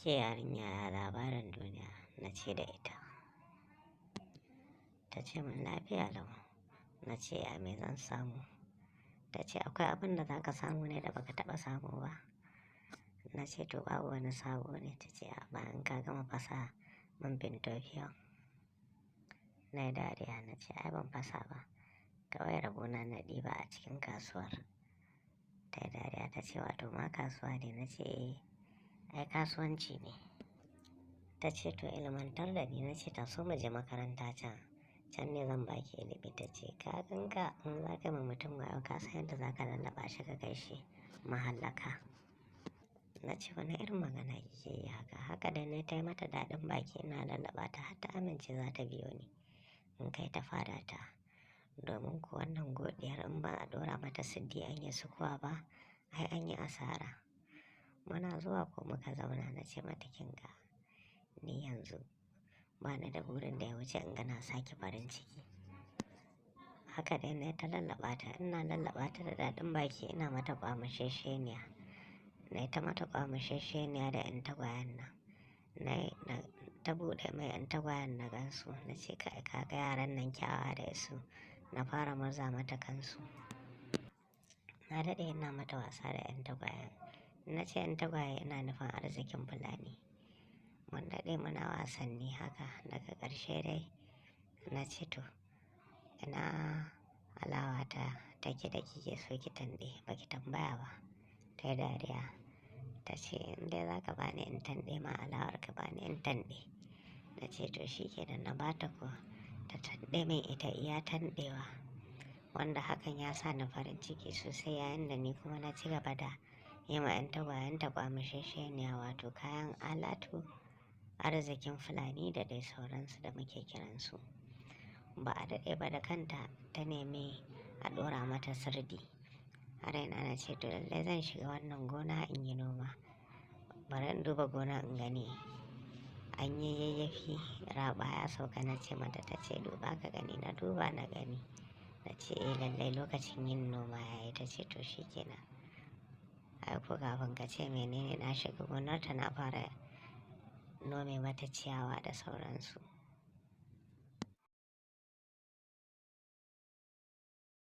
Ke yarinya, ya labarin duniya? Na ce da ita. Ta ce min lafiya lau. Na ce ya me zan samu? Ta ce akwai abin da za ka samu ne da baka taɓa samu ba. Na ce to babu wani sabo ne. Ta ce a bayan ka gama fasa min Pintokiyo. Na yi dariya, na ce ai ban fasa ba. Kawai rabona na ɗiba a cikin kasuwar. Ta yi dariya, ta ce wato ma kasuwa ne. Na ce eh, ai kasuwanci ne. Ta ce to ilmantar da ni. Na ce ta so mu je makaranta can. Can ne zan baki ilimi. Ta ce ka ganka in za ka yi ma mutum wayo, ka san yadda za ka lallaɓa shi ka kai shi mahallaka. Na ce wani irin magana kike yi haka? Haka dai na ta yi mata daɗin baki, ina lallaɓa ta har ta amince za ta biyo ni in kai ta fada ta. Domin ko wannan godiyar in ba a ɗora mata siddi an yi sukuwa ba, ai an yi asara. Muna zuwa ko muka zauna, na ce mata kinga ni yanzu ba ni da burin da ya wuce in ga na sake farin ciki. Haka dai na ta lallaɓa ta, ina lallaɓa ta da daɗin baki, ina mata ƙwamashesheniya. Na ta mata ƙwamashesheniya da 'yan tagwayen nan. Na ta buɗe mai 'yan tagwayen na gansu. Na ce kai ka ga yaran nan kyawawa da su. Na fara murza mata kansu. Na daɗe ina mata wasa da 'yan tagwayen. Na ce 'yan tagwaye ina nufin arzikin Fulani. Mun daɗe muna wasanni haka, daga ƙarshe dai na ce to ina alawa ta take da kike so ki tanɗe, ba ki tambaya ba. Ta yi dariya, ta ce in dai za ka bani in tanɗe ma alawar ka bani in tanɗe. Na ce to shi kenan, na ba ta ko ta tanɗe min ita iya tanɗewa. Wanda hakan ya sa ni farin ciki sosai yayin da ni kuma na ci gaba da yi ma 'yan tagwayen ta ƙwamashesheniya, wato kayan alatu arzikin Fulani da dai sauransu da muke kiransu. Ba a daɗe ba da kanta ta nemi a ɗora mata sirdi. A raina na ce to lallai zan shiga wannan gona in yi noma. Bari in duba gona in gani. An yi yayyafi, raɓa ya sauka. Na ce mata, ta ce duba ka gani. Na duba na gani. Na ce eh lallai lokacin yin noma ya yi. Ta ce to shi kenan. Ai ko kafin ka ce menene na shiga gonarta na fara nome mata ciyawa da sauransu.